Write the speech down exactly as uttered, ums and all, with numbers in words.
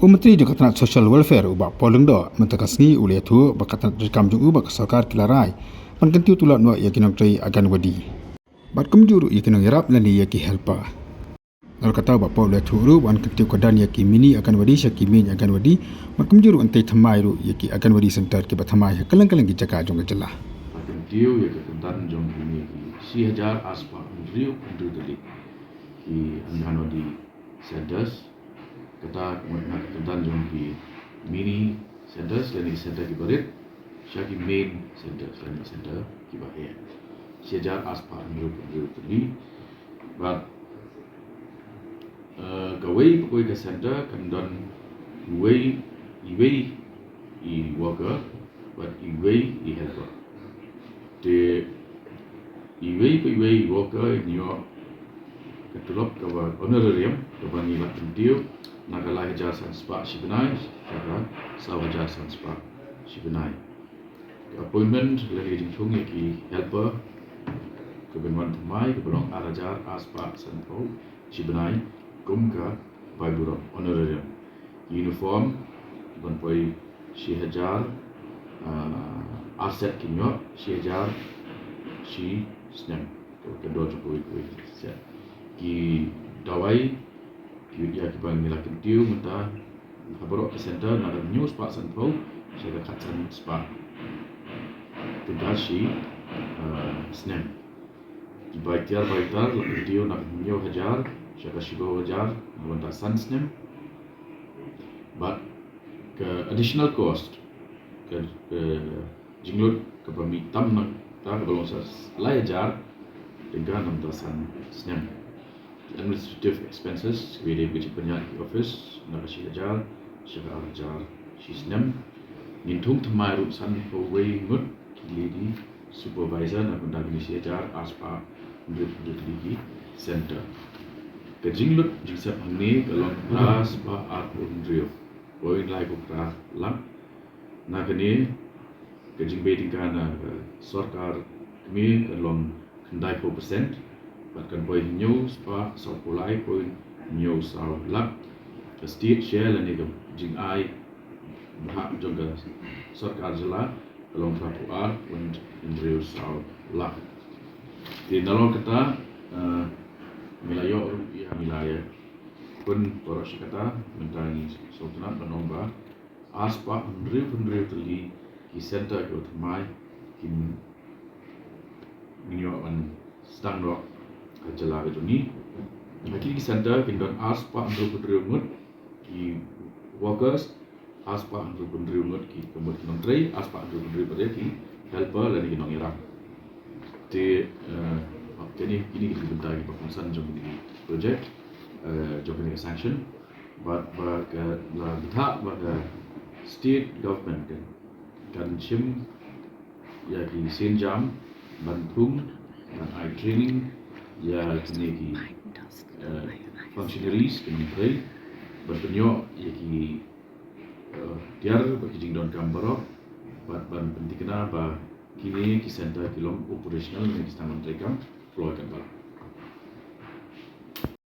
U Myntri jong ka tnat Social Welfare, u Bah Paul Lyngdoh, mynta ka sngi u la ïathuh ba ka tnat treikam jong u bad ka sorkar ki la rai ban kyntiew tulop noh ïa ki nongtrei Anganwadi bad kumjuh ruh ïa ki nongïarap lane ïa ki helper. Nalor kata, u Bah Paul u la ïathuh ruh ban kyntiew kyrdan ïa ki mini Anganwadi sha ki main Anganwadi bad kumjuh ruh ban tei thymmai ruh ïa ki Anganwadi center kiba thymmai ha kylleng kylleng ki jaka jong ka jylla. Ban kyntiew ïa ka kyrdan jong kine ki shi hajar arspah hynriew hynriew tylli ki Anganwadi centers. Kata ka mut na ka kyrdan jong ki mini centers lane ki center kiba rit sha ki main centers lane ki center kiba heh. Shi hajar arspah hynriew hynriew tylli. Bad, eh, kawei pa kawei ka center kan don iwei, iwei i worker bad iwei i helper. Te iwei pa iwei i worker in ïoh ka tulop kaba honorarium kaba ngi la kyntiew na ka lai hajar san spah shi bnai sha ka saw hajar san spah shi bnai. Ka appointment lane ka jingthung ïa ki helper ka ban wan thymmai kaba long ar hajar arspah sanphew shi bnai kum ka bai burom, honorarium. Uniform ban poi shi hajar, ah, ar set kin ïoh, shi hajar shi snem. Ka, ka dor jong kawei kawei set. Ki dawai ki ïa kiba ngi la kyntiew mynta ha baroh ka center na ka hynñiew spah sanphew sha ka khatsan spah tyngka shi, ah, snem. Ki bai tiar bai tar la kyntiew na ka hynñiew hajar sha ka shiphew hajar na ka bynta san snem. Bad ka additional cost, ka, ka jinglut kaba mih tam na kata kaba long sa lai hajar tyngka na ka bynta san snem. Ki administrative expenses, kiba dei ka jingpynïaid ki office, na ka shi hajar sha ka ar hajar shi snem. Ngin thung thymmai ruh sanphew wei ngut ki lady supervisor na ka bynta kine shi hajar arspah hynriew hynriew tylli ki center. Ka jinglut jingsep hangne ka long phra spah arphew hynriew point laiphew phra lak. Na kane ka jingbei tyngka na ka sorkar kmie ka long khyndaiphew percent bad kan poi hynñiew spah sawphew lai point hynñiew saw lak. Ka state share lane ka jingai bhah jong ka sorkar jylla ka long phraphew ar point hynriew saw lak. Te nalor kata, eh, ngi la ïoh ruh ïa, ngi la ïa pynpaw ruh shi katta, mynta ngi sngewtynnat ban ong ba arspah hynriew hynriew tylli ki center kiba thymmai kin, ngin ïoh ban sdang noh ha jylla ka jong ngi. Ha kine ki center kin don arspah hynriew hynriew ngut ki workers, arspah hynriew hynriew ngut ki, ka mut ki nongtrei, arspah hynriew hynriew pat ki helper lane ki nongïarap. Te, eh, kine, kine ki dei ki bynta kiba kongsan jong kine ki project, eh, jong kine ki sanction. Bad ba ka la bthah ba ka state government kan, kan shim ïa ki sienjam ban thung, ban ai training ïa kine ki, eh, functionaries, ki nongtrei, ban pynïoh ïa ki, eh, tiar bad ki jingdonkam baroh, bad ban pynthikna ba kine ki center ki long operational ne ki sdang ban treikam ploikam baroh.